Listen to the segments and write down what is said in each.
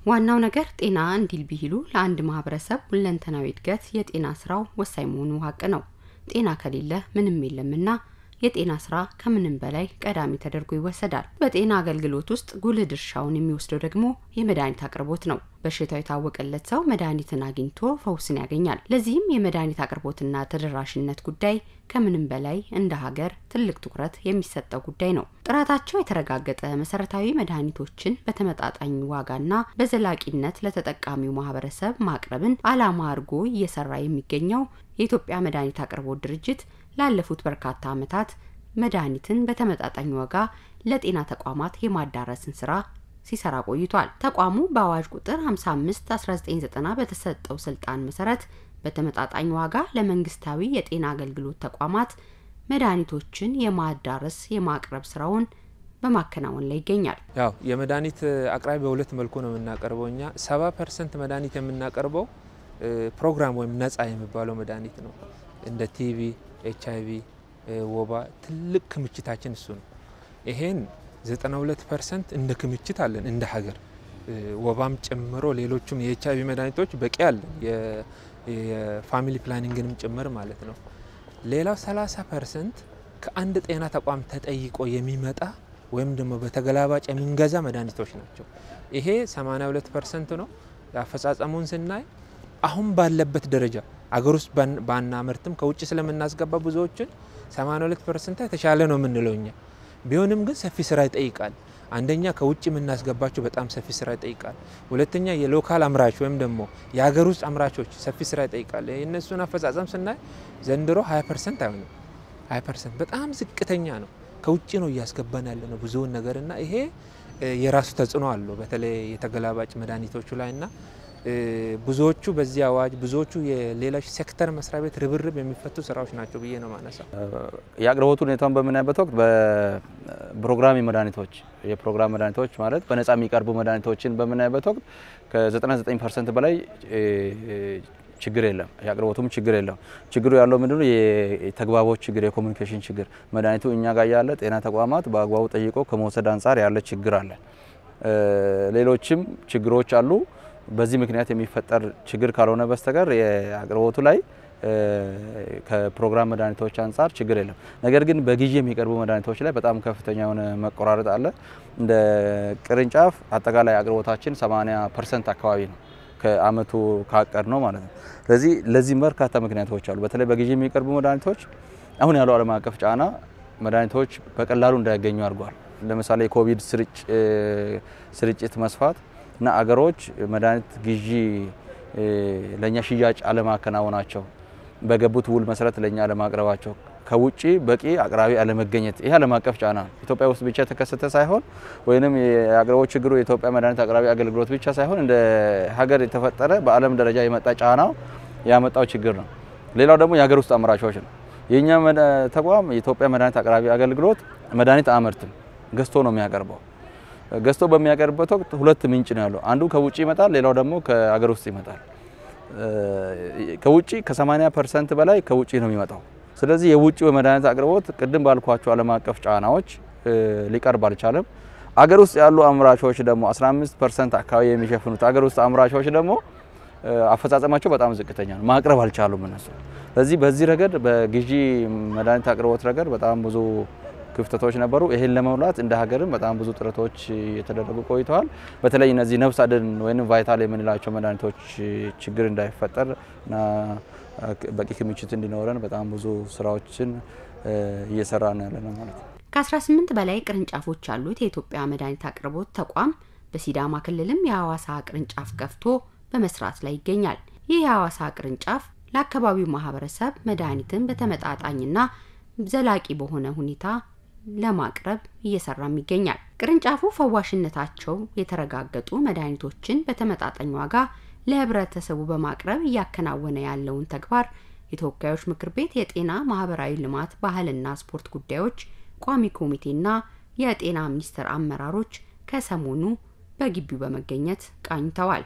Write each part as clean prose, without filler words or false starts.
ዋናው ነገር ጤና እንዲል ቢሂሉ ለአንድ ማህበረሰብ ሁለንተናዊ እድገት የጤና ስራው ወሳኝ መሆኑ ሀቅ ነው። ጤና ከሌለ ምንም የለምና የጤና ስራ ከምንም በላይ ቀዳሚ ተደርጎ ይወሰዳል። በጤና አገልግሎት ውስጥ ጉልህ ድርሻውን የሚወስደው ደግሞ የመድኃኒት አቅርቦት ነው። በሽታው የታወቀለት ሰው መድኃኒትን አግኝቶ ፈውስን ያገኛል። ለዚህም የመድኃኒት አቅርቦትና ተደራሽነት ጉዳይ ከምንም በላይ እንደ ሀገር ትልቅ ትኩረት የሚሰጠው ጉዳይ ነው። ጥራታቸው የተረጋገጠ መሰረታዊ መድኃኒቶችን በተመጣጣኝ ዋጋና በዘላቂነት ለተጠቃሚው ማህበረሰብ ማቅረብን ዓላማ አድርጎ እየሰራ የሚገኘው የኢትዮጵያ መድኃኒት አቅርቦት ድርጅት ላለፉት በርካታ ዓመታት መድኃኒትን በተመጣጣኝ ዋጋ ለጤና ተቋማት የማዳረስን ስራ ሲሰራ ቆይቷል። ተቋሙ በአዋጅ ቁጥር 55 1990 በተሰጠው ስልጣን መሰረት በተመጣጣኝ ዋጋ ለመንግስታዊ የጤና አገልግሎት ተቋማት መድኃኒቶችን የማዳረስ የማቅረብ ስራውን በማከናወን ላይ ይገኛል። ያው የመድኃኒት አቅራቢ በሁለት መልኩ ነው የምናቀርበው። እኛ 70% መድኃኒት የምናቀርበው ፕሮግራም ወይም ነጻ የሚባለው መድኃኒት ነው። እንደ ቲቢ፣ ኤች አይ ቪ፣ ወባ ትልቅ ክምችታችን እሱ ነው። ይሄን 92% እንደ ክምችት አለን እንደ ሀገር፣ ወባም ጨምሮ ሌሎቹም የኤች አይ ቪ መድኃኒቶች በቂ አለን፣ የ family planning ንም ጭምር ማለት ነው። ሌላው 30% ከአንድ ጤና ተቋም ተጠይቆ የሚመጣ ወይም ደግሞ በተገላባጭ የምንገዛ መድኃኒቶች ናቸው። ይሄ 82% ነው። አፈጻጸሙን ስናይ አሁን ባለበት ደረጃ አገር ውስጥ ባናመርትም ከውጭ ስለምናስገባ ብዙዎችን 82% የተሻለ ነው የምንለው እኛ። ቢሆንም ግን ሰፊ ስራ ይጠይቃል። አንደኛ ከውጭ የምናስገባቸው በጣም ሰፊ ስራ ይጠይቃል። ሁለተኛ የ local አምራች ወይም ደግሞ የሀገር ውስጥ አምራቾች ሰፊ ስራ ይጠይቃል። የእነሱን አፈጻጸም ስናይ ዘንድሮ 20% አይሆንም። 20% በጣም ዝቅተኛ ነው። ከውጭ ነው እያስገባን ያለ ነው ብዙውን ነገርና ይሄ የራሱ ተጽዕኖ አለው በተለይ የተገላባጭ መድኃኒቶቹ ላይና ብዙዎቹ በዚህ አዋጅ ብዙዎቹ የሌሎች ሴክተር መስሪያ ቤት ርብርብ የሚፈቱ ስራዎች ናቸው ብዬ ነው ማነሳው። የአቅርቦቱ ሁኔታውን በምናይበት ወቅት በፕሮግራም መድኃኒቶች የፕሮግራም መድኃኒቶች ማለት በነፃ የሚቀርቡ መድኃኒቶችን በምናይበት ወቅት ከ99% በላይ ችግር የለም። የአቅርቦቱም ችግር የለም። ችግሩ ያለው ምንድነው? የተግባቦት ችግር፣ የ communication ችግር። መድኃኒቱ እኛ ጋር ያለ ጤና ተቋማት በአግባቡ ጠይቆ ከመውሰድ አንጻር ያለ ችግር አለ። ሌሎችም ችግሮች አሉ። በዚህ ምክንያት የሚፈጠር ችግር ካልሆነ በስተቀር የአቅርቦቱ ላይ ከፕሮግራም መድኃኒቶች አንጻር ችግር የለም። ነገር ግን በግዢ የሚቀርቡ መድኃኒቶች ላይ በጣም ከፍተኛ የሆነ መቆራረጥ አለ። እንደ ቅርንጫፍ አጠቃላይ አቅርቦታችን 80% አካባቢ ነው ከአመቱ ካቀድ ነው ማለት ነው። ስለዚህ ለዚህ በርካታ ምክንያቶች አሉ። በተለይ በግዢ የሚቀርቡ መድኃኒቶች አሁን ያለው ዓለም አቀፍ ጫና መድኃኒቶች በቀላሉ እንዳይገኙ አድርጓል። ለምሳሌ የኮቪድ ስርጭት መስፋት እና አገሮች መድኃኒት ግዢ ለኛ ሽያጭ አለማከናወናቸው፣ በገቡት ውል መሰረት ለኛ አለማቅረባቸው፣ ከውጪ በቂ አቅራቢ አለመገኘት፣ ይሄ ዓለም አቀፍ ጫና ኢትዮጵያ ውስጥ ብቻ የተከሰተ ሳይሆን ወይንም የአቅርቦት ችግሩ የኢትዮጵያ መድኃኒት አቅራቢ አገልግሎት ብቻ ሳይሆን እንደ ሀገር የተፈጠረ በዓለም ደረጃ የመጣ ጫና ያመጣው ችግር ነው። ሌላው ደግሞ የሀገር ውስጥ አምራቾች ነው። የኛ ተቋም የኢትዮጵያ መድኃኒት አቅራቢ አገልግሎት መድኃኒት አያመርትም፣ ገዝቶ ነው የሚያቀርበው። ገዝቶ በሚያቀርብበት ወቅት ሁለት ምንጭ ነው ያለው። አንዱ ከውጪ ይመጣል፣ ሌላው ደግሞ ከሀገር ውስጥ ይመጣል። ከውጪ ከ80% በላይ ከውጪ ነው የሚመጣው። ስለዚህ የውጪው የመድኃኒት አቅርቦት ቅድም ባልኳቸው ዓለም አቀፍ ጫናዎች ሊቀርብ አልቻለም። አገር ውስጥ ያሉ አምራቾች ደግሞ 15% አካባቢ የሚሸፍኑት አገር ውስጥ አምራቾች ደግሞ አፈጻጸማቸው በጣም ዝቅተኛ ነው፣ ማቅረብ አልቻሉም እነሱ። ስለዚህ በዚህ ረገድ በግዢ መድኃኒት አቅርቦት ረገድ በጣም ብዙ ክፍተቶች ነበሩ። ይሄን ለመሙላት እንደ ሀገርም በጣም ብዙ ጥረቶች የተደረጉ ቆይተዋል። በተለይ እነዚህ ነፍስ አድን ወይንም ቫይታል የምንላቸው መድኃኒቶች ችግር እንዳይፈጠር እና በቂ ክምችት እንዲኖረን በጣም ብዙ ስራዎችን እየሰራን ያለነው ማለት ነው። ከ18 በላይ ቅርንጫፎች ያሉት የኢትዮጵያ መድኃኒት አቅርቦት ተቋም በሲዳማ ክልልም የሐዋሳ ቅርንጫፍ ከፍቶ በመስራት ላይ ይገኛል። ይህ የሐዋሳ ቅርንጫፍ ለአካባቢው ማህበረሰብ መድኃኒትን በተመጣጣኝና ዘላቂ በሆነ ሁኔታ ለማቅረብ እየሰራም ይገኛል። ቅርንጫፉ ፈዋሽነታቸው የተረጋገጡ መድኃኒቶችን በተመጣጣኝ ዋጋ ለህብረተሰቡ በማቅረብ እያከናወነ ያለውን ተግባር የተወካዮች ምክር ቤት የጤና ማህበራዊ ልማት ባህልና ስፖርት ጉዳዮች ቋሚ ኮሚቴና የጤና ሚኒስቴር አመራሮች ከሰሞኑ በግቢው በመገኘት ቃኝተዋል።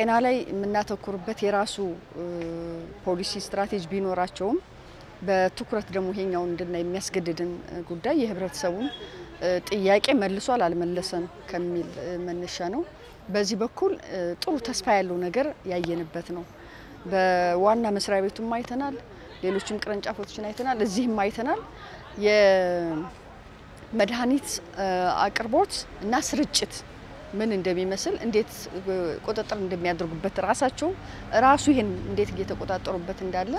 ጤና ላይ የምናተኩርበት የራሱ ፖሊሲ ስትራቴጂ ቢኖራቸውም በትኩረት ደግሞ ይሄኛውን እንድናይ የሚያስገድድን ጉዳይ የህብረተሰቡን ጥያቄ መልሷል አልመለሰም ከሚል መነሻ ነው። በዚህ በኩል ጥሩ ተስፋ ያለው ነገር ያየንበት ነው። በዋና መስሪያ ቤቱም አይተናል፣ ሌሎችም ቅርንጫፎችን አይተናል፣ እዚህም አይተናል። የመድኃኒት አቅርቦት እና ስርጭት ምን እንደሚመስል እንዴት ቁጥጥር እንደሚያደርጉበት ራሳቸው ራሱ ይሄን እንዴት እየተቆጣጠሩበት እንዳለ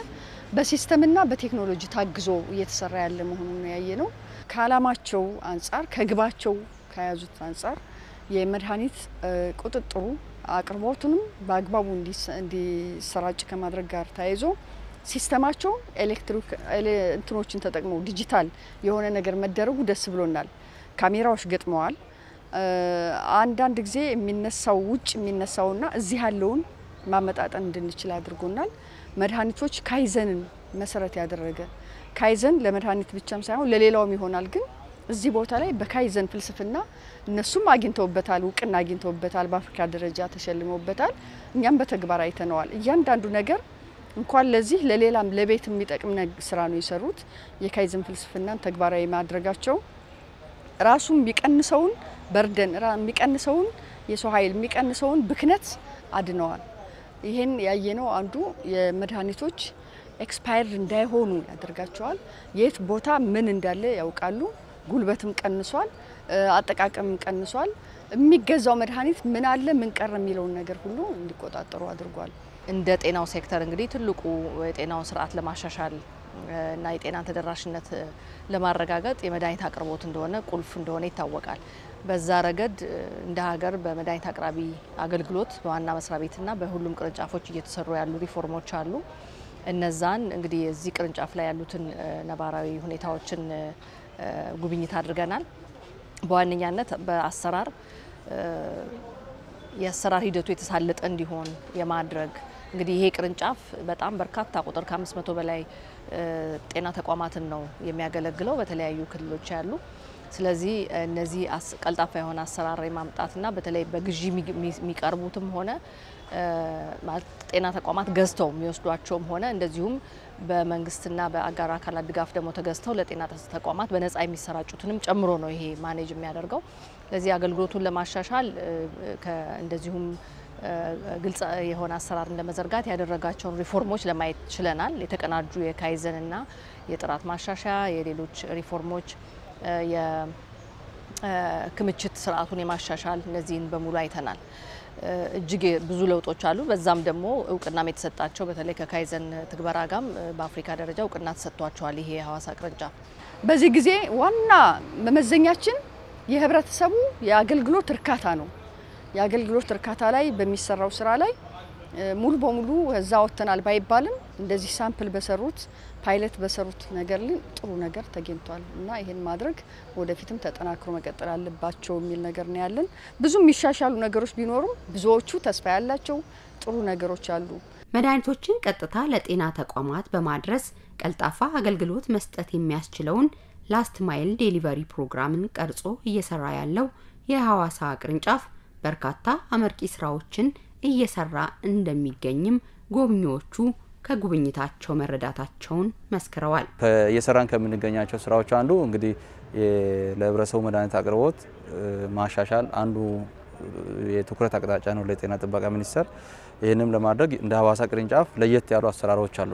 በሲስተምና በቴክኖሎጂ ታግዞ እየተሰራ ያለ መሆኑን ነው ያየነው። ከአላማቸው አንጻር ከግባቸው ከያዙት አንጻር የመድኃኒት ቁጥጥሩ አቅርቦቱንም በአግባቡ እንዲሰራጭ ከማድረግ ጋር ተያይዞ ሲስተማቸው ኤሌክትሪክ እንትኖችን ተጠቅመው ዲጂታል የሆነ ነገር መደረጉ ደስ ብሎናል። ካሜራዎች ገጥመዋል። አንዳንድ ጊዜ የሚነሳው ውጭ የሚነሳውና እዚህ ያለውን ማመጣጠን እንድንችል አድርጎናል። መድኃኒቶች ካይዘንን መሰረት ያደረገ ካይዘን ለመድኃኒት ብቻም ሳይሆን ለሌላውም ይሆናል። ግን እዚህ ቦታ ላይ በካይዘን ፍልስፍና እነሱም አግኝተውበታል፣ እውቅና አግኝተውበታል፣ በአፍሪካ ደረጃ ተሸልመውበታል። እኛም በተግባር አይተነዋል። እያንዳንዱ ነገር እንኳን ለዚህ ለሌላም ለቤት የሚጠቅም ስራ ነው የሰሩት። የካይዘን ፍልስፍናን ተግባራዊ ማድረጋቸው ራሱ የሚቀንሰውን burden የሚቀንሰውን የሰው ኃይል የሚቀንሰውን ብክነት አድነዋል። ይሄን ያየነው አንዱ የመድኃኒቶች expired እንዳይሆኑ ያደርጋቸዋል። የት ቦታ ምን እንዳለ ያውቃሉ። ጉልበትም ቀንሷል፣ አጠቃቀምም ቀንሷል። የሚገዛው መድኃኒት ምን አለ ምን ቀረ የሚለውን ነገር ሁሉ እንዲቆጣጠሩ አድርጓል። እንደ ጤናው ሴክተር እንግዲህ ትልቁ የጤናውን ስርዓት ለማሻሻል እና የጤናን ተደራሽነት ለማረጋገጥ የመድኃኒት አቅርቦት እንደሆነ ቁልፍ እንደሆነ ይታወቃል። በዛ ረገድ እንደ ሀገር በመድኃኒት አቅራቢ አገልግሎት በዋና መስሪያ ቤትና በሁሉም ቅርንጫፎች እየተሰሩ ያሉ ሪፎርሞች አሉ። እነዛን እንግዲህ እዚህ ቅርንጫፍ ላይ ያሉትን ነባራዊ ሁኔታዎችን ጉብኝት አድርገናል። በዋነኛነት በአሰራር የአሰራር ሂደቱ የተሳለጠ እንዲሆን የማድረግ እንግዲህ ይሄ ቅርንጫፍ በጣም በርካታ ቁጥር ከ500 በላይ ጤና ተቋማትን ነው የሚያገለግለው በተለያዩ ክልሎች ያሉ። ስለዚህ እነዚህ ቀልጣፋ የሆነ አሰራር የማምጣትና በተለይ በግዢ የሚቀርቡትም ሆነ ጤና ተቋማት ገዝተው የሚወስዷቸውም ሆነ እንደዚሁም በመንግስትና በአጋር አካላት ድጋፍ ደግሞ ተገዝተው ለጤና ተቋማት በነፃ የሚሰራጩትንም ጨምሮ ነው ይሄ manage የሚያደርገው። ለዚህ አገልግሎቱን ለማሻሻል እንደዚሁም ግልጽ የሆነ አሰራርን ለመዘርጋት ያደረጋቸውን ሪፎርሞች ለማየት ችለናል። የተቀናጁ የካይዘንና የጥራት ማሻሻያ፣ የሌሎች ሪፎርሞች፣ የክምችት ስርዓቱን የማሻሻል እነዚህን በሙሉ አይተናል። እጅግ ብዙ ለውጦች አሉ። በዛም ደግሞ እውቅናም የተሰጣቸው በተለይ ከካይዘን ትግበራ ጋርም በአፍሪካ ደረጃ እውቅና ተሰጥቷቸዋል። ይሄ የሐዋሳ ቅርንጫፍ በዚህ ጊዜ ዋና መመዘኛችን የህብረተሰቡ የአገልግሎት እርካታ ነው። የአገልግሎት እርካታ ላይ በሚሰራው ስራ ላይ ሙሉ በሙሉ እዛ ወጥተናል ባይባልም እንደዚህ sample በሰሩት ፓይለት በሰሩት ነገር ላይ ጥሩ ነገር ተገኝቷል እና ይሄን ማድረግ ወደፊትም ተጠናክሮ መቀጠል አለባቸው የሚል ነገር ነው ያለን። ብዙ የሚሻሻሉ ነገሮች ቢኖሩም ብዙዎቹ ተስፋ ያላቸው ጥሩ ነገሮች አሉ። መድኃኒቶችን ቀጥታ ለጤና ተቋማት በማድረስ ቀልጣፋ አገልግሎት መስጠት የሚያስችለውን last mile delivery ፕሮግራምን ቀርጾ እየሰራ ያለው የሐዋሳ ቅርንጫፍ በርካታ አመርቂ ስራዎችን እየሰራ እንደሚገኝም ጎብኚዎቹ ከጉብኝታቸው መረዳታቸውን መስክረዋል። እየሰራን ከምንገኛቸው ስራዎች አንዱ እንግዲህ ለህብረተሰቡ መድኃኒት አቅርቦት ማሻሻል አንዱ የትኩረት አቅጣጫ ነው ለጤና ጥበቃ ሚኒስቴር። ይህንም ለማድረግ እንደ ሐዋሳ ቅርንጫፍ ለየት ያሉ አሰራሮች አሉ።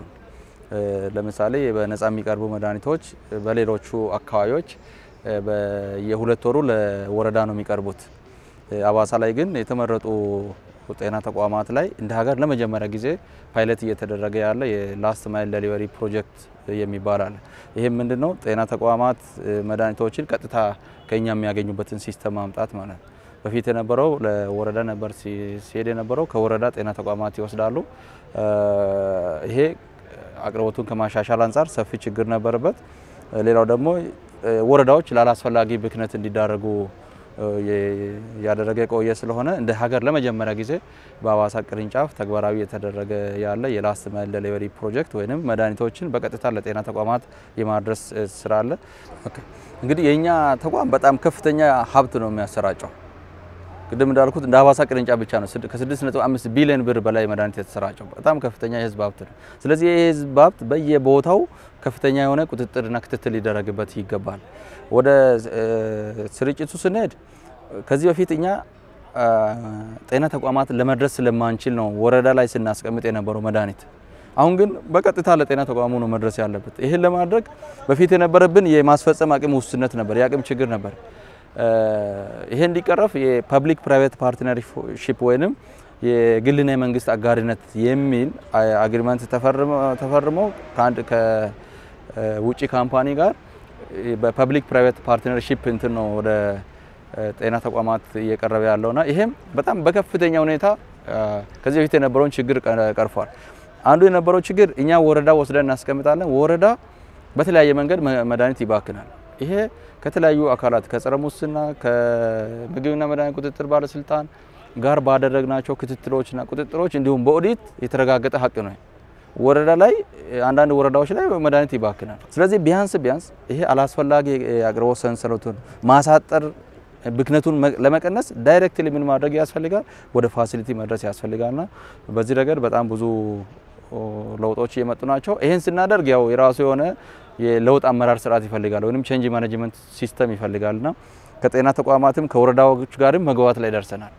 ለምሳሌ በነፃ የሚቀርቡ መድኃኒቶች በሌሎቹ አካባቢዎች በየሁለት ወሩ ለወረዳ ነው የሚቀርቡት። ሐዋሳ ላይ ግን የተመረጡ ጤና ተቋማት ላይ እንደ ሀገር ለመጀመሪያ ጊዜ ፓይለት እየተደረገ ያለ የ last mile delivery ፕሮጀክት የሚባል አለ። ይሄም ምንድነው? ጤና ተቋማት መድኃኒቶችን ቀጥታ ከኛ የሚያገኙበትን system ማምጣት ማለት ነው። በፊት የነበረው ለወረዳ ነበር ሲሄድ የነበረው፣ ከወረዳ ጤና ተቋማት ይወስዳሉ። ይሄ አቅርቦቱን ከማሻሻል አንጻር ሰፊ ችግር ነበረበት። ሌላው ደግሞ ወረዳዎች ላላስፈላጊ ብክነት እንዲዳረጉ ያደረገ የቆየ ስለሆነ እንደ ሀገር ለመጀመሪያ ጊዜ በሐዋሳ ቅርንጫፍ ተግባራዊ የተደረገ ያለ የ last mile delivery ፕሮጀክት ወይንም መድኃኒቶችን በቀጥታ ለጤና ተቋማት የማድረስ ስራ አለ። እንግዲህ የኛ ተቋም በጣም ከፍተኛ ሀብት ነው የሚያሰራጨው። ቅድም እንዳልኩት እንደ ሀዋሳ ቅርንጫፍ ብቻ ነው ከ6.5 ቢሊዮን ብር በላይ መድኃኒት የተሰራጨው። በጣም ከፍተኛ የህዝብ ሀብት ነው። ስለዚህ የህዝብ ሀብት በየቦታው ከፍተኛ የሆነ ቁጥጥርና ክትትል ሊደረግበት ይገባል። ወደ ስርጭቱ ስንሄድ ከዚህ በፊት እኛ ጤና ተቋማት ለመድረስ ስለማንችል ነው ወረዳ ላይ ስናስቀምጥ የነበረው መድኃኒት። አሁን ግን በቀጥታ ለጤና ተቋሙ ነው መድረስ ያለበት። ይሄን ለማድረግ በፊት የነበረብን የማስፈጸም አቅም ውስንነት ነበር፣ የአቅም ችግር ነበር። ይሄ እንዲቀረፍ የ public private partnership ወይንም የግልና የመንግስት አጋርነት የሚል agreement ተፈርሞ ከአንድ ከውጪ company ጋር በ public private partnership እንትን ነው ወደ ጤና ተቋማት እየቀረበ ያለውና ይሄም በጣም በከፍተኛ ሁኔታ ከዚህ በፊት የነበረውን ችግር ቀርፏል። አንዱ የነበረው ችግር እኛ ወረዳ ወስደን እናስቀምጣለን። ወረዳ በተለያየ መንገድ መድኃኒት ይባክናል። ይሄ ከተለያዩ አካላት ከጸረ ሙስና፣ ከምግብና መድኃኒት ቁጥጥር ባለስልጣን ጋር ባደረግናቸው ክትትሎችና ቁጥጥሮች እንዲሁም በኦዲት የተረጋገጠ ሀቅ ነው። ወረዳ ላይ አንዳንድ ወረዳዎች ላይ መድኃኒት ይባክናል። ስለዚህ ቢያንስ ቢያንስ ይሄ አላስፈላጊ የአቅርቦት ሰንሰለቱን ማሳጠር ብክነቱን ለመቀነስ directly ምን ማድረግ ያስፈልጋል? ወደ facility መድረስ ያስፈልጋልና በዚህ ረገድ በጣም ብዙ ለውጦች እየመጡ ናቸው። ይሄን ስናደርግ ያው የራሱ የሆነ የለውጥ አመራር ስርዓት ይፈልጋል ወይንም change management system ይፈልጋልና ከጤና ተቋማትም ከወረዳዎች ጋርም መግባባት ላይ ደርሰናል።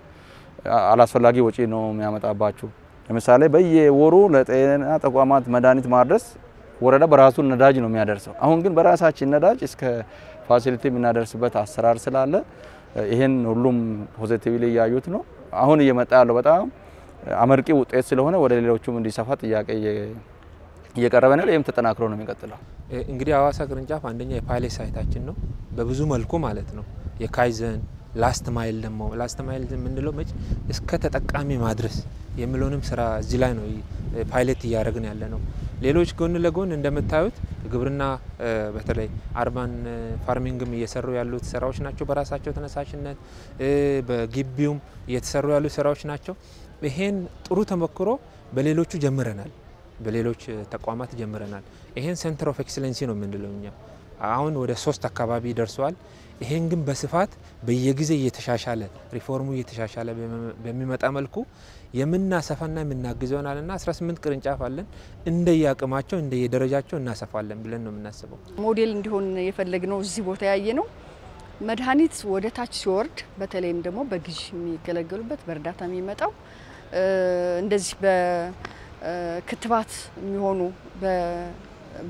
አላስፈላጊ ወጪ ነው የሚያመጣባችሁ። ለምሳሌ በየወሩ ለጤና ተቋማት መድኃኒት ማድረስ ወረዳ በራሱ ነዳጅ ነው የሚያደርሰው። አሁን ግን በራሳችን ነዳጅ እስከ facility የምናደርስበት አሰራር ስላለ ይሄን ሁሉም positively እያዩት ነው። አሁን እየመጣ ያለው በጣም አመርቂ ውጤት ስለሆነ ወደ ሌሎቹም እንዲሰፋ ጥያቄ እየቀረበ ነው። ይሄም ተጠናክሮ ነው የሚቀጥለው። እንግዲህ ሀዋሳ ቅርንጫፍ አንደኛ የ pilot site ኣችን ነው በብዙ መልኩ ማለት ነው። የካይዘን last mile ደግሞ last mile የምንለው መጭ እስከ ተጠቃሚ ማድረስ የሚለውንም ስራ እዚህ ላይ ነው ፓይለት እያደረግን ያለ ነው። ሌሎች ጎን ለጎን እንደምታዩት ግብርና በተለይ urban farming ም እየሰሩ ያሉት ስራዎች ናቸው። በራሳቸው ተነሳሽነት በግቢውም እየተሰሩ ያሉ ስራዎች ናቸው። ይሄን ጥሩ ተሞክሮ በሌሎቹ ጀምረናል፣ በሌሎች ተቋማት ጀምረናል። ይሄን center of excellency ነው የምንለው እኛ። አሁን ወደ 3 አካባቢ ደርሷል። ይሄን ግን በስፋት በየጊዜ እየተሻሻለ ሪፎርሙ እየተሻሻለ በሚመጣ መልኩ የምናሰፋና የምናግዘው ይሆናልና 18 ቅርንጫፍ አለን። እንደየአቅማቸው እንደየደረጃቸው እናሰፋለን ብለን ነው የምናስበው። ሞዴል እንዲሆን የፈለግነው እዚህ ቦታ ያየነው መድኃኒት ወደ ታች ሲወርድ በተለይም ደግሞ በግዥ የሚገለገሉበት በእርዳታ የሚመጣው እንደዚህ በክትባት የሚሆኑ በ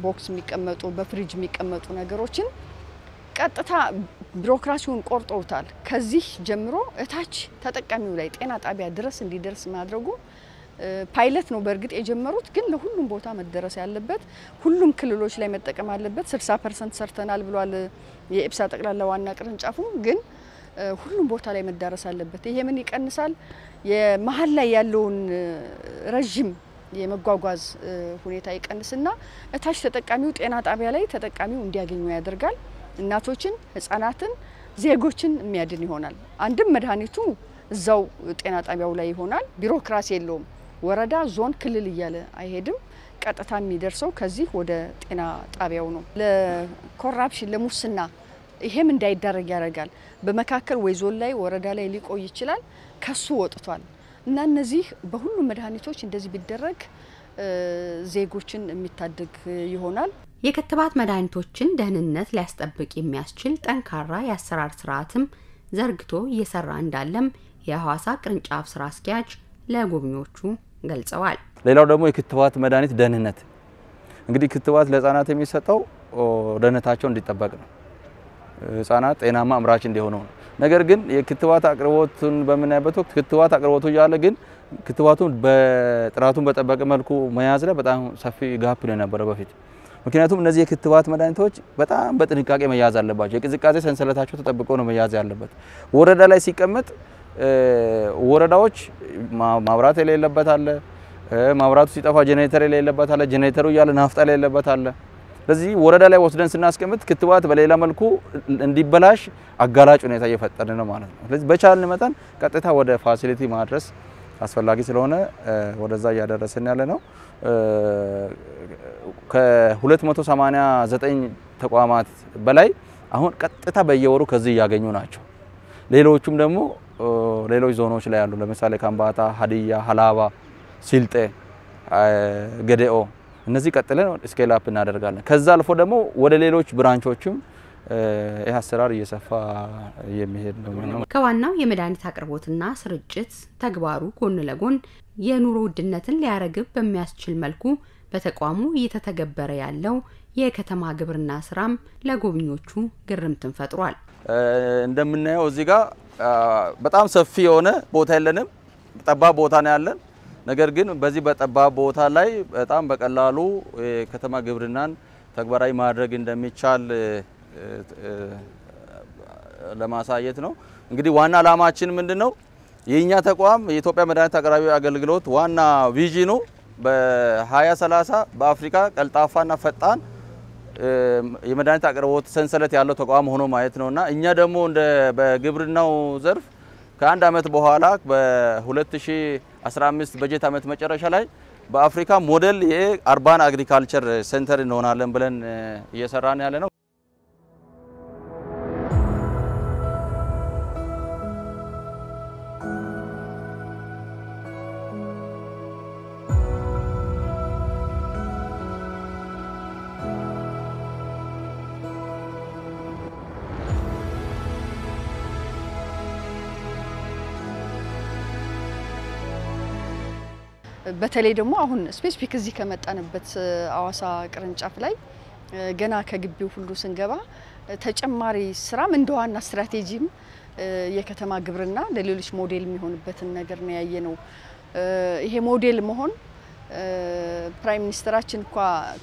box የሚቀመጡ በፍሪጅ የሚቀመጡ ነገሮችን ቀጥታ ቢሮክራሲውን ቆርጠውታል። ከዚህ ጀምሮ እታች ተጠቃሚው ላይ ጤና ጣቢያ ድረስ እንዲደርስ ማድረጉ ፓይለት ነው በእርግጥ የጀመሩት፣ ግን ለሁሉም ቦታ መደረስ ያለበት ሁሉም ክልሎች ላይ መጠቀም አለበት። 60% ሰርተናል ብሏል የኢፕሳ ጠቅላላ ዋና ቅርንጫፉ፣ ግን ሁሉም ቦታ ላይ መዳረስ አለበት። ይሄ ምን ይቀንሳል? የመሃል ላይ ያለውን ረጅም የመጓጓዝ ሁኔታ ይቀንስና እታች ተጠቃሚው ጤና ጣቢያ ላይ ተጠቃሚው እንዲያገኙ ያደርጋል። እናቶችን፣ ህፃናትን፣ ዜጎችን የሚያድን ይሆናል። አንድም መድኃኒቱ እዛው ጤና ጣቢያው ላይ ይሆናል። ቢሮክራሲ የለውም። ወረዳ፣ ዞን፣ ክልል እያለ አይሄድም። ቀጥታ የሚደርሰው ከዚህ ወደ ጤና ጣቢያው ነው። ለ corruption ለሙስና ይሄም እንዳይዳረግ ያደርጋል። በመካከል ወይ ዞን ላይ ወረዳ ላይ ሊቆይ ይችላል። ከሱ ወጥቷል እና እነዚህ በሁሉም መድኃኒቶች እንደዚህ ቢደረግ ዜጎችን የሚታደግ ይሆናል። የክትባት መድኃኒቶችን ደህንነት ሊያስጠብቅ የሚያስችል ጠንካራ የአሰራር ስርዓትም ዘርግቶ እየሰራ እንዳለም የሐዋሳ ቅርንጫፍ ስራ አስኪያጅ ለጎብኚዎቹ ገልጸዋል። ሌላው ደግሞ የክትባት መድኃኒት ደህንነት፣ እንግዲህ ክትባት ለህፃናት የሚሰጠው ደህንነታቸው እንዲጠበቅ ነው። ህፃናት ጤናማ አምራች እንዲሆኑ ነው። ነገር ግን የክትባት አቅርቦቱን በምናይበት ወቅት ክትባት አቅርቦቱ እያለ ግን ክትባቱን በጥራቱን በጠበቀ መልኩ መያዝ ላይ በጣም ሰፊ gap ነው የነበረው በፊት። ምክንያቱም እነዚህ የክትባት መድኃኒቶች በጣም በጥንቃቄ መያዝ አለባቸው። የቅዝቃዜ ሰንሰለታቸው ተጠብቆ ነው መያዝ ያለበት። ወረዳ ላይ ሲቀመጥ ወረዳዎች ማብራት የሌለበት አለ፣ ማብራቱ ሲጠፋ ጄኔሬተር የሌለበት አለ፣ ጄኔሬተሩ እያለ ናፍጣ የሌለበት አለ። ስለዚህ ወረዳ ላይ ወስደን ስናስቀምጥ ክትባት በሌላ መልኩ እንዲበላሽ አጋላጭ ሁኔታ እየፈጠርን ነው ማለት ነው። ስለዚህ በቻልን መጠን ቀጥታ ወደ facility ማድረስ አስፈላጊ ስለሆነ ወደዛ እያደረስን ያለ ነው። ከ289 ተቋማት በላይ አሁን ቀጥታ በየወሩ ከዚህ እያገኙ ናቸው። ሌሎቹም ደግሞ ሌሎች ዞኖች ላይ ያሉ ለምሳሌ ካምባታ፣ ሀዲያ፣ ሀላባ፣ ሲልጤ፣ ገዴኦ እነዚህ ቀጥለን scale up እናደርጋለን። ከዛ አልፎ ደግሞ ወደ ሌሎች branch ኦችም ይህ አሰራር እየሰፋ የሚሄድ ነው። ከዋናው የመድኃኒት አቅርቦትና ስርጭት ተግባሩ ጎን ለጎን የኑሮ ውድነትን ሊያረግብ በሚያስችል መልኩ በተቋሙ እየተተገበረ ያለው የከተማ ግብርና ስራም ለጎብኚዎቹ ግርምትን ፈጥሯል። እንደምናየው እዚህ ጋር በጣም ሰፊ የሆነ ቦታ የለንም፣ ጠባብ ቦታ ነው ያለን። ነገር ግን በዚህ በጠባብ ቦታ ላይ በጣም በቀላሉ የከተማ ግብርናን ተግባራዊ ማድረግ እንደሚቻል ለማሳየት ነው። እንግዲህ ዋና ዓላማችን ምንድነው? የኛ ተቋም የኢትዮጵያ መድኃኒት አቅራቢ አገልግሎት ዋና vision ኑ በ2030 በአፍሪካ ቀልጣፋና ፈጣን የመድኃኒት አቅርቦት ሰንሰለት ያለው ተቋም ሆኖ ማየት ነውና እኛ ደግሞ እንደ በግብርናው ዘርፍ ከአንድ አመት በኋላ በ2015 በጀት አመት መጨረሻ ላይ በአፍሪካ ሞዴል የ urban agriculture center እንሆናለን ብለን እየሰራን ያለ ነው። በተለይ ደግሞ አሁን specific እዚህ ከመጣንበት አዋሳ ቅርንጫፍ ላይ ገና ከግቢው ሁሉ ስንገባ ተጨማሪ ስራም እንደ ዋና ስትራቴጂም የከተማ ግብርና ለሌሎች ሞዴል የሚሆንበትን ነገር ነው ያየነው። ይሄ ሞዴል መሆን prime minister ኣችን እንኳ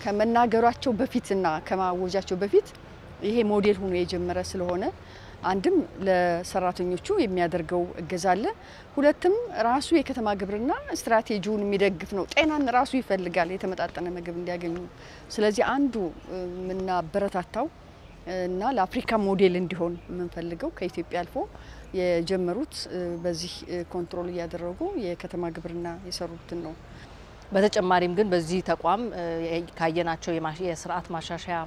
ከመናገራቸው በፊትና ከማወጃቸው በፊት ይሄ ሞዴል ሆኖ የጀመረ ስለሆነ አንድም ለሰራተኞቹ የሚያደርገው እገዛ አለ፣ ሁለትም ራሱ የከተማ ግብርና ስትራቴጂውን የሚደግፍ ነው። ጤናን ራሱ ይፈልጋል የተመጣጠነ ምግብ እንዲያገኙ። ስለዚህ አንዱ ምናበረታታው እና ለአፍሪካ ሞዴል እንዲሆን የምንፈልገው ከኢትዮጵያ አልፎ የጀመሩት በዚህ control እያደረጉ የከተማ ግብርና የሰሩትን ነው። በተጨማሪም ግን በዚህ ተቋም ካየናቸው የስርዓት ማሻሻያ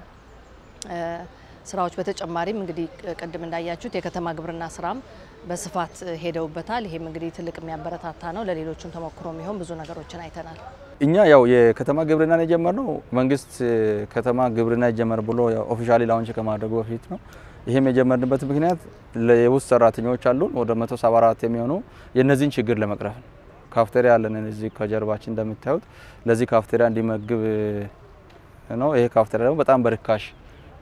ስራዎች በተጨማሪም እንግዲህ ቅድም እንዳያችሁት የከተማ ግብርና ስራም በስፋት ሄደውበታል። ይሄም እንግዲህ ትልቅ የሚያበረታታ ነው። ለሌሎችም ተሞክሮ የሚሆን ብዙ ነገሮችን አይተናል። እኛ ያው የከተማ ግብርናን የጀመርነው መንግስት ከተማ ግብርና ይጀመር ብሎ officially launch ከማድረጉ በፊት ነው። ይሄም የጀመርንበት ምክንያት የውስጥ ሰራተኞች አሉን ወደ 174 የሚሆኑ የነዚህን ችግር ለመቅረፍ ነው። ካፍቴሪያ አለን እዚህ ከጀርባችን እንደምታዩት፣ ለዚህ ካፍቴሪያ እንዲመግብ ነው። ይሄ ካፍቴሪያ ደግሞ በጣም በርካሽ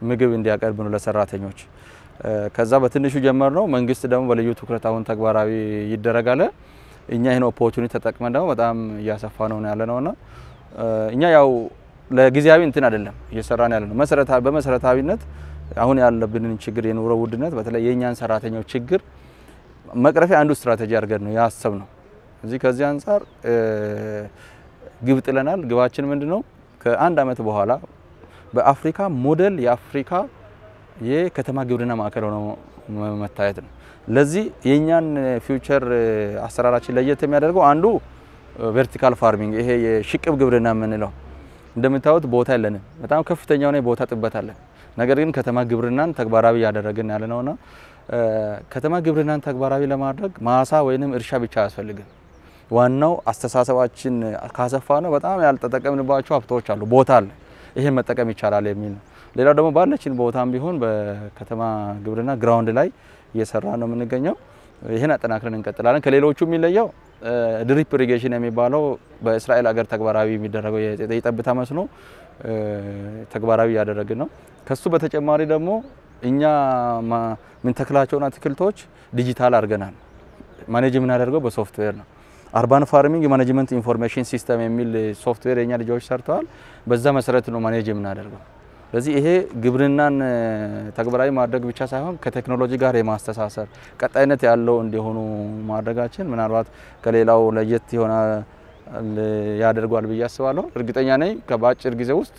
ምግብ እንዲያቀርብ ነው ለሰራተኞች። ከዛ በትንሹ ጀመር ነው። መንግስት ደግሞ በልዩ ትኩረት አሁን ተግባራዊ ይደረጋል። እኛ ይሄን opportunity ተጠቅመን ደግሞ በጣም እያሰፋ ነው ያለነውና እኛ ያው ለጊዜያዊ እንትን አይደለም እየሰራን ያለነው። በመሰረታዊነት አሁን ያለብንን ችግር የኑሮ ውድነት በተለይ የኛን ሰራተኞች ችግር መቅረፊያ አንዱ ስትራቴጂ አድርገን ነው ያሰብነው። እዚህ ከዚህ አንፃር ግብ ጥለናል። ግባችን ምንድነው? ከአንድ አመት በኋላ በአፍሪካ ሞዴል የአፍሪካ የከተማ ግብርና ማዕከል ሆኖ መታየት ነው። ለዚህ የኛን future አሰራራችን ለየት የሚያደርገው አንዱ vertical farming ይሄ የሽቅብ ግብርና የምንለው እንደምታዩት ቦታ የለንም። በጣም ከፍተኛ የሆነ ቦታ ጥበት አለ። ነገር ግን ከተማ ግብርናን ተግባራዊ ያደረግን ያለነውና ከተማ ግብርናን ተግባራዊ ለማድረግ ማሳ ወይንም እርሻ ብቻ አያስፈልግም። ዋናው አስተሳሰባችን ካሰፋ ነው። በጣም ያልተጠቀምንባቸው ሀብቶች አሉ፣ ቦታ አለ፣ ይሄን መጠቀም ይቻላል የሚል ነው። ሌላው ደግሞ ባለችን ቦታም ቢሆን በከተማ ግብርና ground ላይ እየሰራ ነው የምንገኘው። ይሄን አጠናክረን እንቀጥላለን። ከሌሎቹ የሚለየው drip irrigation የሚባለው በእስራኤል ሀገር ተግባራዊ የሚደረገው የጠብታ መስኖ ተግባራዊ ያደረግን ነው። ከሱ በተጨማሪ ደግሞ እኛ ምንተክላቸውን አትክልቶች ዲጂታል አድርገናል። manage የምናደርገው በሶፍትዌር ነው። Urban Farming Management Information System የሚል ሶፍትዌር የኛ ልጆች ሰርተዋል። በዛ መሰረት ነው manage የምናደርገው። ስለዚህ ይሄ ግብርናን ተግባራዊ ማድረግ ብቻ ሳይሆን ከቴክኖሎጂ ጋር የማስተሳሰር ቀጣይነት ያለው እንዲሆኑ ማድረጋችን ምናልባት ከሌላው ለየት የሆነ ያደርጓል ብዬ አስባለሁ። እርግጠኛ ነኝ በአጭር ጊዜ ውስጥ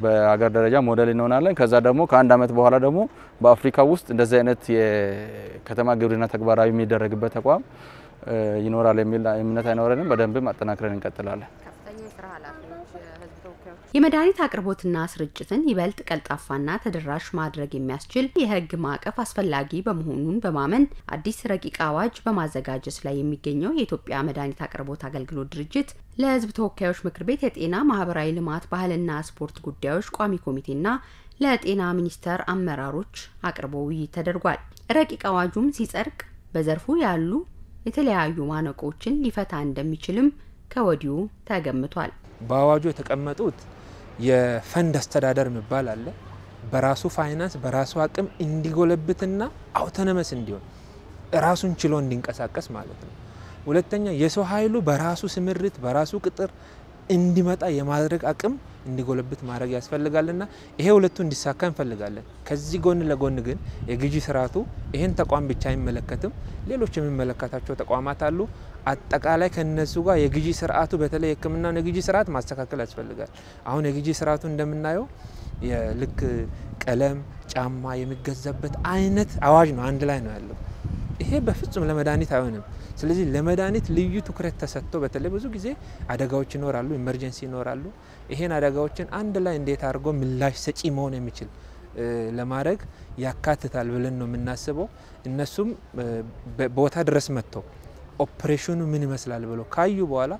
በአገር ደረጃ ሞዴል እንሆናለን። ከዛ ደግሞ ከአንድ አመት በኋላ ደግሞ በአፍሪካ ውስጥ እንደዚህ አይነት የከተማ ግብርና ተግባራዊ የሚደረግበት ተቋም ይኖራል የሚል እምነት አይኖረንም። በደንብም አጠናክረን እንቀጥላለን። ከፍተኛ የስራ ኃላፊዎች፣ የህዝብ ተወካዮች። የመድኃኒት አቅርቦትና ስርጭትን ይበልጥ ቀልጣፋና ተደራሽ ማድረግ የሚያስችል የሕግ ማዕቀፍ አስፈላጊ በመሆኑን በማመን አዲስ ረቂቅ አዋጅ በማዘጋጀት ላይ የሚገኘው የኢትዮጵያ መድኃኒት አቅርቦት አገልግሎት ድርጅት ለሕዝብ ተወካዮች ምክር ቤት የጤና፣ ማህበራዊ ልማት፣ ባህልና ስፖርት ጉዳዮች ቋሚ ኮሚቴና ለጤና ሚኒስቴር አመራሮች አቅርቦ ውይይት ተደርጓል። ረቂቅ አዋጁም ሲጸድቅ በዘርፉ ያሉ የተለያዩ ማነቆዎችን ሊፈታ እንደሚችልም ከወዲሁ ተገምቷል። በአዋጁ የተቀመጡት የፈንድ አስተዳደር የሚባል አለ። በራሱ ፋይናንስ በራሱ አቅም እንዲጎለብትና autonomous እንዲሆን፣ ራሱን ችሎ እንዲንቀሳቀስ ማለት ነው። ሁለተኛ የሰው ኃይሉ በራሱ ስምሪት በራሱ ቅጥር እንዲመጣ የማድረግ አቅም እንዲጎለብት ማድረግ ያስፈልጋልና ይሄ ሁለቱ እንዲሳካ እንፈልጋለን። ከዚህ ጎን ለጎን ግን የግዢ ስርዓቱ ይሄን ተቋም ብቻ አይመለከትም። ሌሎች የሚመለከታቸው ተቋማት አሉ። አጠቃላይ ከነሱ ጋር የግዢ ስርዓቱ፣ በተለይ የሕክምናውን የግዢ ስርዓት ማስተካከል ያስፈልጋል። አሁን የግዢ ስርዓቱ እንደምናየው የልክ ቀለም፣ ጫማ የሚገዛበት አይነት አዋጅ ነው፣ አንድ ላይ ነው ያለው። ይሄ በፍጹም ለመድኃኒት አይሆንም። ስለዚህ ለመድኃኒት ልዩ ትኩረት ተሰጥቶ፣ በተለይ ብዙ ጊዜ አደጋዎች ይኖራሉ፣ emergency ይኖራሉ። ይሄን አደጋዎችን አንድ ላይ እንዴት አድርጎ ምላሽ ሰጪ መሆን የሚችል ለማድረግ ያካትታል ብለን ነው የምናስበው። እነሱም ቦታ ድረስ መጥተው ኦፕሬሽኑ ምን ይመስላል ብሎ ካዩ በኋላ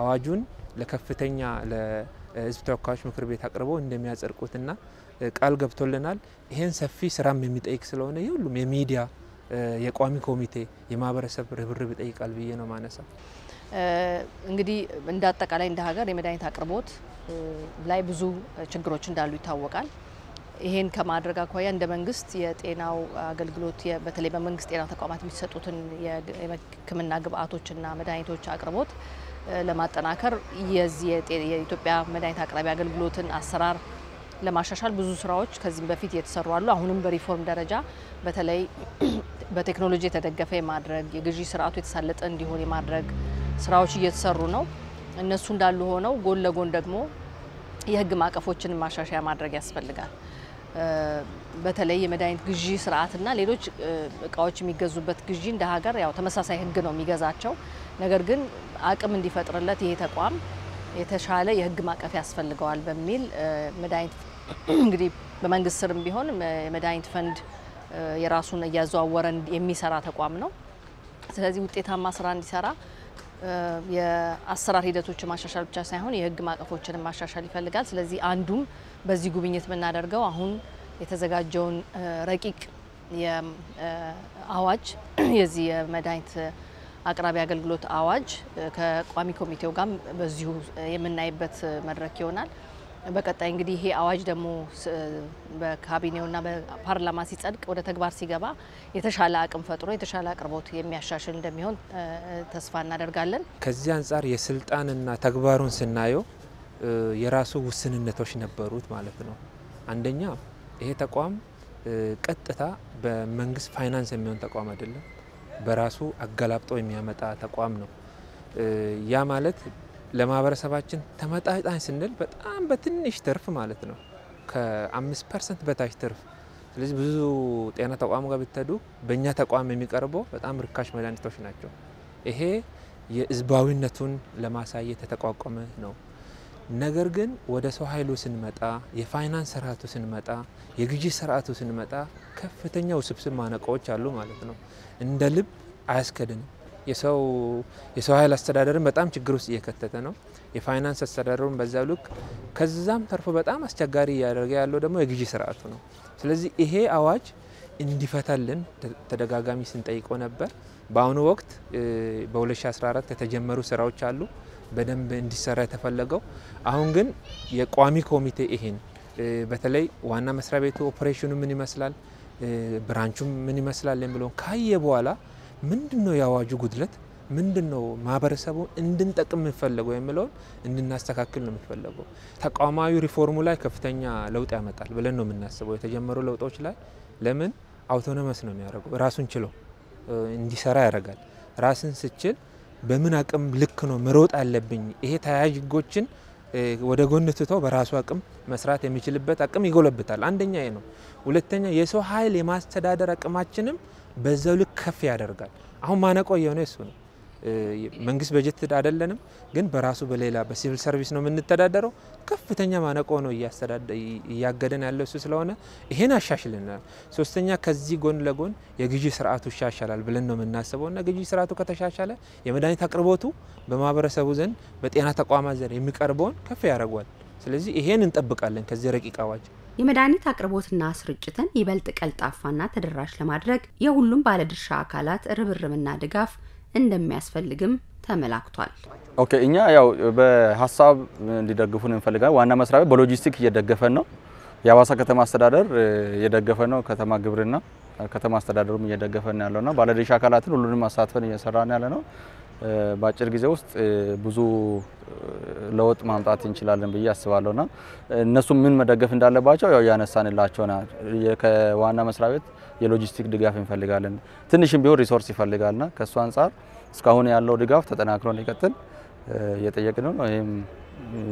አዋጁን ለከፍተኛ ለሕዝብ ተወካዮች ምክር ቤት አቅርበው እንደሚያጸድቁትና ቃል ገብቶልናል። ይሄን ሰፊ ስራም የሚጠይቅ ስለሆነ የሁሉም የሚዲያ፣ የቋሚ ኮሚቴ፣ የማህበረሰብ ርብርብ ይጠይቃል ብዬ ነው ማነሳው። እንግዲህ እንደ አጠቃላይ እንደ ሀገር የመድኃኒት አቅርቦት ላይ ብዙ ችግሮች እንዳሉ ይታወቃል። ይሄን ከማድረግ አኳያ እንደ መንግስት የጤናው አገልግሎት፣ በተለይ በመንግስት ጤና ተቋማት የሚሰጡትን የሕክምና ግብአቶችና መድኃኒቶች አቅርቦት ለማጠናከር የዚህ የኢትዮጵያ መድኃኒት አቅራቢ አገልግሎትን አሰራር ለማሻሻል ብዙ ስራዎች ከዚህም በፊት የተሰሩ አሉ። አሁንም በሪፎርም ደረጃ በተለይ በቴክኖሎጂ የተደገፈ የማድረግ፣ የግዢ ስርዓቱ የተሳለጠ እንዲሆን የማድረግ ስራዎች እየተሰሩ ነው። እነሱ እንዳሉ ሆነው ጎን ለጎን ደግሞ የህግ ማዕቀፎችን ማሻሻያ ማድረግ ያስፈልጋል። በተለይ የመድኃኒት ግዢ ስርዓትና ሌሎች እቃዎች የሚገዙበት ግዢ እንደ ሀገር ያው ተመሳሳይ ህግ ነው የሚገዛቸው። ነገር ግን አቅም እንዲፈጥርለት ይሄ ተቋም የተሻለ የህግ ማዕቀፍ ያስፈልገዋል በሚል መድኃኒት እንግዲህ በመንግስት ስርም ቢሆን የመድኃኒት ፈንድ የራሱን እያዘዋወረ የሚሰራ ተቋም ነው። ስለዚህ ውጤታማ ስራ እንዲሰራ የአሰራር ሂደቶችን ማሻሻል ብቻ ሳይሆን የህግ ማዕቀፎችንም ማሻሻል ይፈልጋል። ስለዚህ አንዱም በዚህ ጉብኝት የምናደርገው አሁን የተዘጋጀውን ረቂቅ የአዋጅ፣ የዚህ የመድኃኒት አቅራቢ አገልግሎት አዋጅ ከቋሚ ኮሚቴው ጋር በዚሁ የምናይበት መድረክ ይሆናል። በቀጣይ እንግዲህ ይሄ አዋጅ ደግሞ በካቢኔውና በፓርላማ ሲጸድቅ ወደ ተግባር ሲገባ የተሻለ አቅም ፈጥሮ የተሻለ አቅርቦት የሚያሻሽል እንደሚሆን ተስፋ እናደርጋለን። ከዚህ አንጻር የስልጣንና ተግባሩን ስናየው የራሱ ውስንነቶች ነበሩት ማለት ነው። አንደኛ ይሄ ተቋም ቀጥታ በመንግስት ፋይናንስ የሚሆን ተቋም አይደለም። በራሱ አገላብጦ የሚያመጣ ተቋም ነው። ያ ማለት ለማህበረሰባችን ተመጣጣኝ ስንል በጣም በትንሽ ትርፍ ማለት ነው፣ ከ5% በታች ትርፍ። ስለዚህ ብዙ ጤና ተቋም ጋር ብትሄዱ በእኛ ተቋም የሚቀርበው በጣም ርካሽ መድኃኒቶች ናቸው። ይሄ የህዝባዊነቱን ለማሳየት የተቋቋመ ነው። ነገር ግን ወደ ሰው ኃይሉ ስንመጣ፣ የፋይናንስ ስርዓቱ ስንመጣ፣ የግዢ ስርዓቱ ስንመጣ ከፍተኛ ውስብስብ ማነቆዎች አሉ ማለት ነው። እንደ ልብ አያስከድንም። የሰው ኃይል አስተዳደርን በጣም ችግር ውስጥ እየከተተ ነው። የፋይናንስ አስተዳደሩን በዛ ልክ፣ ከዛም ተርፎ በጣም አስቸጋሪ እያደረገ ያለው ደግሞ የግዢ ስርዓቱ ነው። ስለዚህ ይሄ አዋጅ እንዲፈታልን ተደጋጋሚ ስንጠይቀው ነበር። በአሁኑ ወቅት በ2014 የተጀመሩ ስራዎች አሉ በደንብ እንዲሰራ የተፈለገው። አሁን ግን የቋሚ ኮሚቴ ይሄን በተለይ ዋና መስሪያ ቤቱ ኦፕሬሽኑ ምን ይመስላል፣ branch ኡ ምን ይመስላል የሚለውን ካየ በኋላ ምንድን ነው የአዋጁ ጉድለት፣ ምንድን ነው ማህበረሰቡ እንድንጠቅም የሚፈለገው የሚለውን እንድናስተካክል ነው የሚፈለገው። ተቋማዊ ሪፎርሙ ላይ ከፍተኛ ለውጥ ያመጣል ብለን ነው የምናስበው። የተጀመሩ ለውጦች ላይ ለምን autonomous ነው የሚያደርገው፣ ራሱን ችሎ እንዲሰራ ያደርጋል። ራስን ስችል በምን አቅም ልክ ነው መሮጥ አለብኝ፣ ይሄ ተያያዥ ህጎችን ወደ ጎን ትቶ በራሱ አቅም መስራት የሚችልበት አቅም ይጎለብታል። አንደኛ ይሄ ነው። ሁለተኛ የሰው ኃይል የማስተዳደር አቅማችንም በዛው ልክ ከፍ ያደርጋል። አሁን ማነቆ የሆነ እሱ ነው። መንግስት በጀት አይደለንም፣ ግን በራሱ በሌላ በሲቪል ሰርቪስ ነው የምንተዳደረው። ከፍተኛ ማነቆ ነው እያገደን ያለው እሱ ስለሆነ ይሄን አሻሽልናል። ሶስተኛ፣ ከዚህ ጎን ለጎን የግዢ ስርዓቱ ይሻሻላል ብለን ነው የምናስበው እና ግዢ ስርዓቱ ከተሻሻለ የመድኃኒት አቅርቦቱ በማህበረሰቡ ዘንድ፣ በጤና ተቋማት ዘንድ የሚቀርበውን ከፍ ያደርገዋል። ስለዚህ ይሄን እንጠብቃለን ከዚህ ረቂቅ አዋጅ። የመድኃኒት አቅርቦትና ስርጭትን ይበልጥ ቀልጣፋና ተደራሽ ለማድረግ የሁሉም ባለድርሻ አካላት ርብርብና ድጋፍ እንደሚያስፈልግም ተመላክቷል። Okay፣ እኛ ያው በሀሳብ እንዲደግፉን እንፈልጋለን። ዋና መስሪያ ቤት በሎጂስቲክ እየደገፈን ነው። የሀዋሳ ከተማ አስተዳደር እየደገፈ ነው። ከተማ ግብርና ከተማ አስተዳደሩም እየደገፈን ያለውና ባለድርሻ አካላትን ሁሉንም አሳትፈን እየሰራን ያለ ነው። በአጭር ጊዜ ውስጥ ብዙ ለውጥ ማምጣት እንችላለን ብዬ አስባለሁና እነሱም ምን መደገፍ እንዳለባቸው ያው እያነሳንላቸው፣ ከዋና መስሪያ ቤት የሎጂስቲክ ድጋፍ እንፈልጋለን። ትንሽም ቢሆን resource ይፈልጋልና ከእሱ አንጻር እስካሁን ያለው ድጋፍ ተጠናክሮ እንዲቀጥል እየጠየቅን ነው። ይህም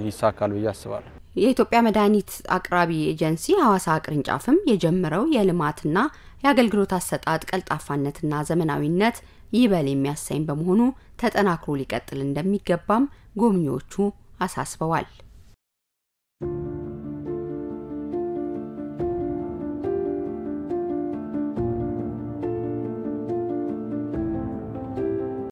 ይሳካል ብዬ አስባለሁ። የኢትዮጵያ መድኃኒት አቅራቢ ኤጀንሲ ሀዋሳ ቅርንጫፍም የጀመረው የልማትና የአገልግሎት አሰጣጥ ቀልጣፋነትና ዘመናዊነት ይበል የሚያሰኝ በመሆኑ ተጠናክሮ ሊቀጥል እንደሚገባም ጎብኚዎቹ አሳስበዋል።